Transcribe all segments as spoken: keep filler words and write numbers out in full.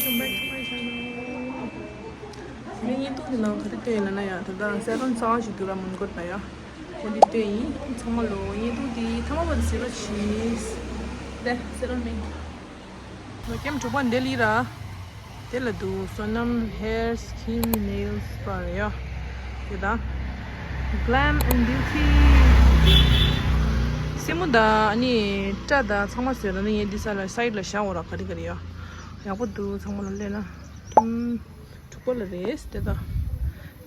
Welcome back to my channel. ངའི་བརྙན་ཐུང་འདི་ནང་ག་རེ་བསྟན་ཡོད་ལབ་ན་ཡ། ད་ལྟ་སེ་ལོན་གསར་པ་ཞིག་འདུག་ར། མོན་གྷོ་ལ་ཡ། འོ་འདི་བསྟན་ཡིན། ཚང་མ་ལོ་བརྙན་ཐུང་འདི་མཐའ་མ་བར་དུ་གཟིགས་རོགས་གྱིས། དེ་སེ་ལོན་མིང་། ལོ་ཀེམ་དྲུག་པ་འདི་ལ་ཡིན་ར། དེ་ལ་འདུག Sonam Hair Skin Nail Spa རེད་ཡ། དེ་དང་། Glam and Beauty། སེན་མོ་དང་ཨ་ནི་སྐྲ་དང་ཚང་མ་བཟོས་ན་ནི་ངས་འདི་ས་ལ་སའིཌ་ལ་བཞག་འོ་ར། ག་རེ་ག་རེ་ཡ། ཡག་པོ་འདུག་ཚང་མ་ལ་སླེབས་ན། ཀེམ་དྲུག་པ་ལ་རེད་དེ་དང་།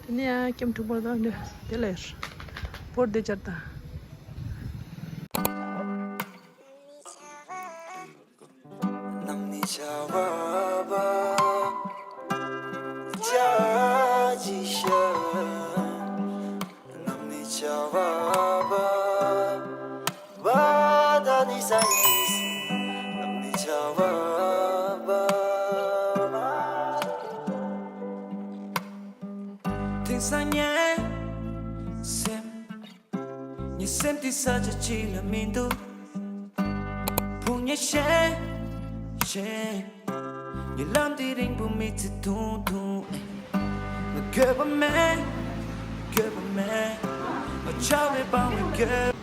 དེ་ནས་ཡ་ཀེམ་དྲུག་པ་ལ་དང་དེ་དེ་ལ་ཡར་བོར་དེ་བཅར་དང་། དེང་སང་ངའི་སེམས། ངའི་སེམས་འདི་ས་ཆ་གཅིག་ལ་མི་འདུག་ཕུང་ཉེ་ཤེས་ཤེས། ངའི་ལམ་འདི་རིང་པོ་མི་ཚེ་ཐུང་ཐུང་། ང་དགོས་པ་མེད། དགོས་པ་མེད། ང་ཆ་བའི་བང་བའི་དགོས།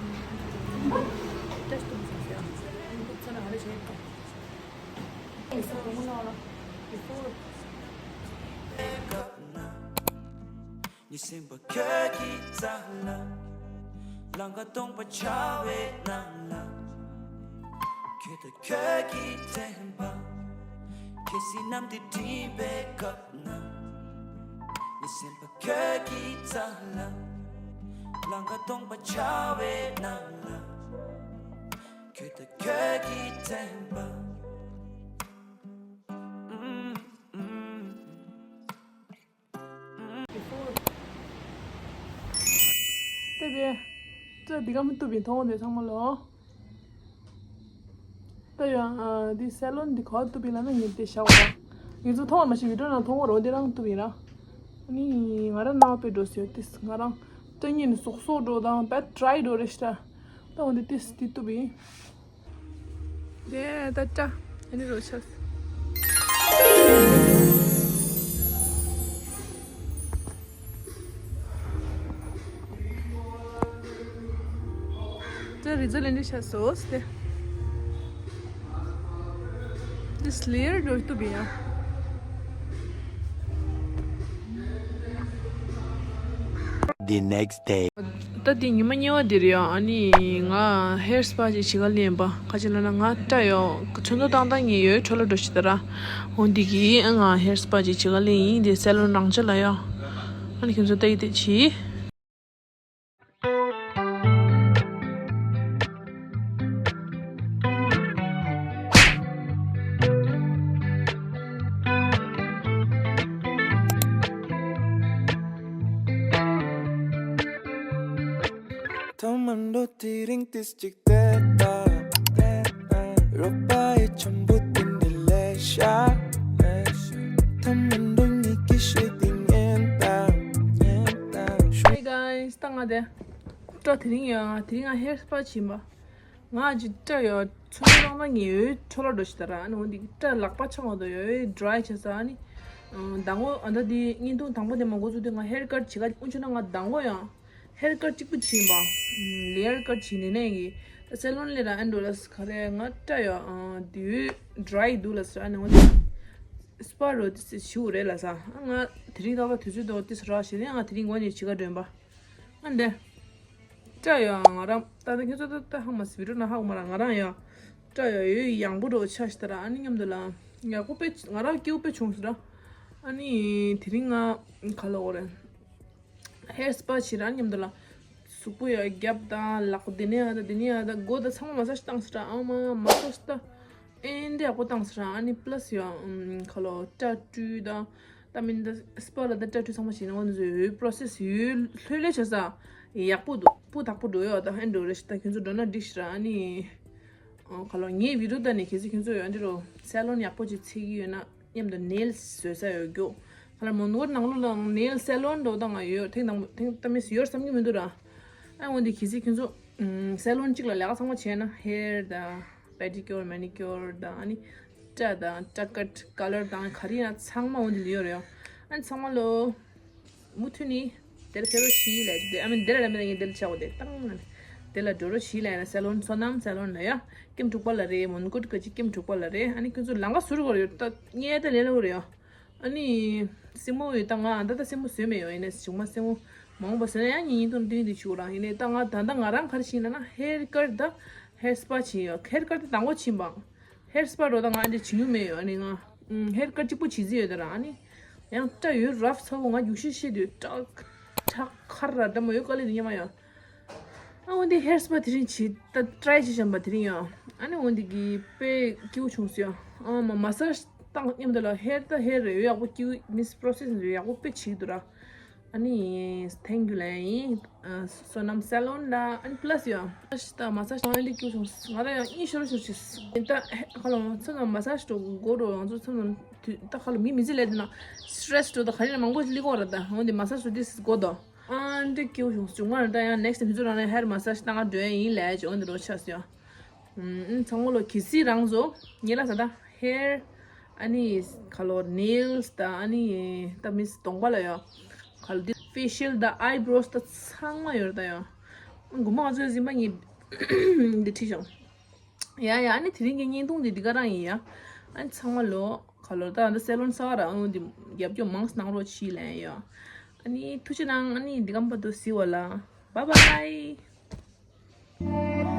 ངའི་སེམས་པ་ཁྱོད་ཀྱི་རྩ་ལ། ལང་ཀ་སྟོང་པ་འཆར་བའི་ནང་ལ། ཁྱོད་དང་ཁྱོད་ཀྱི་དྲན་པ། ཁྱེད་སྲིད་གནམ་དུ་འགྲིམ་པའི་སྐབས་ན། ངའི་སེམས་པ་ཁྱོད་ཀྱི་རྩ་ལ། ལང་ཀ་སྟོང་པ་འཆར་བའི་ནང་ལ། ཁྱོད་དང་ཁྱོད་ཀྱི་དྲན་པ། ལྟ་དེ། སྐྲ་འདི་ག་མི་བཏུབ་པའི་མཐོང་བ་དེ་ཚང་མ་ལོ། ལྟ་ཡོང་། འདི་སེ་ལོན་འདི་ག་བཏུབ་པའི་ལབ་ན་ངས་དེ་བཞག་པ། ངས་ཚོ་མཐོང་བ་མ་ཤེས། བི་ཌིའོ་ནང་མཐོང་བ་རོ། དེ་རང་བཏུབ་ཡིན་ར། ཨ་ནི་ང་རང་ནང་དཔེ་འགྲོ་ཟེར་ཏིས། ང་རང་སྐྲ་ཉིན་ཟོག་ཟོག་འགྲོ་དང་བད་ཊ་རའི་འགྲོ་རེ་ཤི་ཏ། ལྟ་འོ་འདི་ཏིས་འདི་བཏུབ་ཡིན། དེ་ད་ལྟ་ཨ་ནི་རོ་ཆགས། ད་རི་ཛལ་ལེན་དུ་ཆགས་སོ་སྟེ། འདི་ལེ་ཡར་འགྲོ་བཏུབ་ཡ། The next day. ད་འདི་ཉི་མ་གཉིས་པ་འདི་རེད་ཡ། ཨ་ནི་ང་ཧེར་སྤ་ཅིག་བྱེད་ག་སླེབས་པ། ཁ་ཅིག་ལབ་ན་ང་སྐྲ་ཡོ་ཚོན་མདོག་བཏང་བཏང་ངས་ཡོད་འཕྲོ་བརླག་འགྲོ་ཤི་ད་ར། འོ་འདི་གི་ང་ཧེར་སྤ་ཅིག་བྱེད་ག་སླེབས་ཡིན། འདི་སེ་ལོན་རང་ཆ་ལ་ཡ། ཨ་ནི་ཁྱོད་ཚོ་ལྟ་ཡི་དེ་ཆི། ཐོག་མར་འགྲོ་དེ་རིང་ཏིས་གཅིག་བལྟས་ད། རོགས་པ་ཡི་འཆམ་པོ་དེ་འདྲ་ལས་ཤ། ཐོག་མར་འགྲོ་ཉིད་ཀྱི་ཤེས་དེ་ཉན་ད། ཉན་ད། Hey guys, ད་ང་དེ། སྐྲ་དེ་རིང་ཡོད། ང་དེ་རིང་ང་ཧེར་སྤ་ཕྱིན་པ། ང་ཅི་སྐྲ་ཡོད་ཚོན་རང་ན་ངས་ཡོད་འཕྲོ་བརླག་འགྲོ་ཤི་ད་ར། ཨ་ནི་འོ་འདི་སྐྲ་ལག་པ་ཆགས་འོ་དོ་ཡོད་ཌ་རའི་བྱས་ས། ཨ་ནི་ཨང་། ཟླ་ངོ་ཨ་ད་འདི་བརྙན་ཐུང་དང་པོ་དེ་མ་འགོ་ཚུགས་དུས་ང་ཧེར་ཀཊ་བྱེད་ག་འུ་ཆུ་ན་ང་ཟླ་ངོ་ཡང་ཧེར་ཀཊ་གཅིག་པུ་བྱིན་པ། ལེ་ཡར་ཀཊ་བྱིན་ནས་ནས་ཀྱི་ད་སེ་ལོན་ལས་ར་ཨན་འགྲོ་ལ་ས་ག་རེ་ང་སྐྲ་ཡོད་ཨང་འདི་ཡོད་ཌ་རའི་འདུག་ལ་ས། ཨ་ནི་འོ་འདི་སྤ་རོ་དེ་སི་ཞུ་རེད་ལ་ས། ཨ་ང་དེ་རིང་ད་བ་དུས་ཚོད་དོ་དེ་ས་ར་ཞེ་ནས་ང་དེ་རིང་ངོ་ནས་བྱེད་ག་འགྲོན་པ། ཨ་འདི། སྐྲ་ཡོད་ང་རང་ད་ལྟ་ཁྱོད་ཚོ་ད་ལྟ་ཧ་མ་སི་བི་ཌིའོ་ན་ཧ་གོ་མ་ར། ང་རང་ཡོད་སྐྲ་ཡོད་ཡོད་ཡང་པོ་འགྲོ་ཆ་ཤི་ད་ར། ཨ་ནི་མཉམ་དུ་ལ་ཡག་པོ་དཔེ་ང་རང་སྐྱིད་པོ་དཔེ་བྱུང་སི་ར། ཨ་ནི་དེ་རིང་ང་ག་ལ་འོ་རེད། ཧེར་སྤ་བྱེད་ར་མཉམ་དུ་ལ་གཟུགས་པོ་ཡོད་རྒྱབ་དང་ལག་དེ་ནས་ཨ་ད་དེ་ནས་ཨ་ད་མགོ་ད་ཚང་མ་མ་ས་ཤི་བཏང་སི་ར། ཨ་མ་མ་ཐོ་སི་ད། ཨེ་འདི་ཡག་པོ་བཏང་ས་ར། ཨ་ནི་པ་ལ་སི་ཡང་ཨམ་ཁ་ལོ་སྐྲ་བཀྲུས་དང་། ད་མིན་ད་སྤ་ལ་ད་སྐྲ་བཀྲུས་ཚང་མ་བྱས་ན་འོ་འདི་ཚོ་ཡོད་པྲོ་སེ་སི་ཡོད་ལྷོད་ལྷོད་བྱས་ས། ཡག་པོ་འདུག་སྤུ་དག་པོ་འགྲོ་ཡོད། ད་ཧན་འགྲོ་རེ་ཞིག་ད་ཁྱོད་ཚོ་འགྲོ་ན་འགྲིག་ཤི་ར། ཨ་ནི་ཨང་ཁ་ལོ་ངའི་བི་ཌིའོ་ད་ནས་གལ་སྲིད་ཁྱོད་ཚོ་ཡོད་འདི་རོ་སེ་ལོན་ཡག་པོ་ཅིག་འཚོལ་གི་ཡོད་ན་མཉམ་དུ་ནེལ་བཟོས་ས་ཡོད་རྒྱུ། ཁ་ལ་མོན་གྷོ་ནང་ལོགས་ལ་ནེལ་སེ་ལོན་འགྲོ་ད་ང་ཡོད། ཐེངས་དང་པོ་ཐེངས་ད་མིས་ཡོད་བསམ་གྱི་མི་འདུག་ར། ཨ་འོ་འདི་གལ་སྲིད་ཁྱོད་ཚོ་ཨམ་སེ་ལོན་གཅིག་ལ་ལས་ཀ་ཚང་མ་བྱས་ན་ཧེར་ད། པེ་ཌི་ཀིའུར་མེ་ནི་ཀིའུར་དང་ཨ་ནི་སྐྲ་ ཀྲ་དང་ཀྲ་ཀཊ་ཀ་ལར་དང་ག་རེ་ཡིན་ན་ཚང་མ་འོ་འདི་ལ་ཡོད་རེད་ཡ། ཨ་ནི་ཚང་མ་ལོ་མུ་མཐུད་ནས་དེར་ཕེབས་རོགས་བྱེད་ལབ་ཀྱི་འདུག་ཨ་མི་འདིར་ལ་མི་ལ་ངས་འདིར་ཆགས་འོ་དེ་བཏང་ན་དེ་ལ་འགྲོ་རོགས་བྱེད་ལབ་ཡ་ན་སེ་ལོན་སོ་ནམ་སེ་ལོན་ལ་ཡ། ཀེམ་དྲུག་པ་ལ་རེད། མོན་གྷོ་གི་ཀེམ་དྲུག་པ་ལ་རེད། ཨ་ནི་ཁྱོད་ཚོ་ལམ་ཁ་ཟུར་བར་ཡོད་ད་ངས་ད་ལས་ལ་འོ་རེད་ཡ། ཨ་ནི་སེན་མོ་ཡོད་ད། ང་ད་ལྟ་སེན་མོ་བཟོས་མེད་ཡོད། ཡིན་ནའི་གཞུག་མ་སེན་མོ་མང་པོ་བཟོས་ན་ཡང་ཉིན་ཉིན་དུ་འདུག་འདུག་བྱེད་དགོས་རང་ཡིན་ནའི་ད་ང་ད་ལྟ་ང་རང་ག་རེ་བྱེད་ན་ན་ཧེར་ཀཊ་ད་ཧེར་སྤ་བྱེད་ཡོད། ཧེར་ཀཊ་ད་དང་པོ་བྱེད་པ། ཧེར་སྤ་འགྲོ་ད་ང་འདི་བྱེད་མྱོང་མེད་ཡོད། ཨ་ནི་ང་ཧེར་ཀཊ་གཅིག་པོ་བྱེད་རྩིས་ཡོད་ད་ར། ཨ་ནི་ཡང་སྐྲ་ཡོད་རབ་ཚ་བོ་ང་རྒྱུག་ཤི་ཤི་དུས་སྐྲ་ཁྲག་ཁར་ར་འདྲ་མོ་ཡོད་དཀའ་ལས་དུ་ཉམས་ཡོད། ཨ་འོ་འདི་ཧེར་སྤ་དེ་རིང་བྱེད་ད་ཊ་རའི་བྱེད་བཞིན་པ་དེ་རིང་ཡོད། ཨ་ནི་འོ་འདི་གི་དཔེ་སྐྱིད་པོ་བྱུང་སོང་ཡོད། ཨ་མ་མ་སཱཇ་བཏང་སྙམ་ད་ལ་ཧེར་ད་ཧེར་རེ་ཡོད་ཡག་པོ་སྐྱིད་པོ་མིས་པོ་རོ་སེ་སི་རེ་ཡག་པོ་དཔེ་བྱེད་འདུག་ར། ཨ་ནི་ཐེང་ཀྱུ་ལབ་ཡིན། ཨ་སོ་ནམ་སེ་ལོན་ལ་ཨ་ནི་པ་ལ་སི་ཡོད། ད་མ་སཱཇ་ཨ་འདི་སྐྱིད་པོ་བྱུང་། ང་ད་ཡང་ཨིན་ཤོར་ཤོར་བྱས་ད་ཧེ་ཁ་ལོ་ཚོ་ན་མ་སཱཇ་འགྲོ་དགོས་འགྲོ། ང་ཚོ་ཚོ་ན་དུས་ད་ཁ་ལོ་མི་མི་ཚེ་ལས་དེ་ན་སི་ཊེ་རེ་སི་འགྲོ་ད་ག་རེ་ན་མང་པོ་ལི་གོ་ར། ད་འོ་འདི་མ་སཱཇ་འགྲོ་དུས་དགོས་དོ། ཨ་འདྲ་སྐྱིད་པོ་བྱུང་། བྱུང་ང་ར་ད་ཡང་ནེག་སི་ཊི་མི་ཚོ་རང་ནས་ཧེར་མ་སཱཇ་བཏང་ག་འགྲོ་ཡ་ཡིན་ལབ་ཅིག་འོ་འདི་རོ་ཆགས་སོང་། ཨུམ་ཚང་མ་ལོ་གི་སི་རང་བཟོ་ངེད་ལ་ས་ད་ཧེར་ཨ་ནི་ཁ་ལོ་ནེལ་སི་ད་ཨ་ནི་ད་མིས་གདོང་པ་ལ་ཡོད། ཁ་ལོ་འདི་ཕེ་ཤལ་ད་ཨའི་བྷོ་རོ་སི་ད་ཚང་མ་ཡོད་ར་ད་ཡོད། གོང་མ་ང་ཚོའི་གཟིམ་པ་ངས་འདི་ཁྲིད་བྱུང་། ཡ་ཡ། ཨ་ནི་དེ་རིང་གི་བརྙན་ཐུང་འདི་འདི་ག་རང་ཡིན་ཡ། ཨ་ནི་ཚང་མ་ལོ་ཁ་ལོ་ད་ཨ་ད་སེ་ལོན་གསར་པ་རང་འདི་རྒྱབ་སྐྱོར་མང་ཙམ་གནང་རོགས་བྱེད་ལབ་ཡ། ཨ་ནི་ཐུགས་རྗེ་གནང་། ཨ་ནི་འདི་གམ་པ་དུ་སི་ཝ་ལ། བཱའི་བཱའི།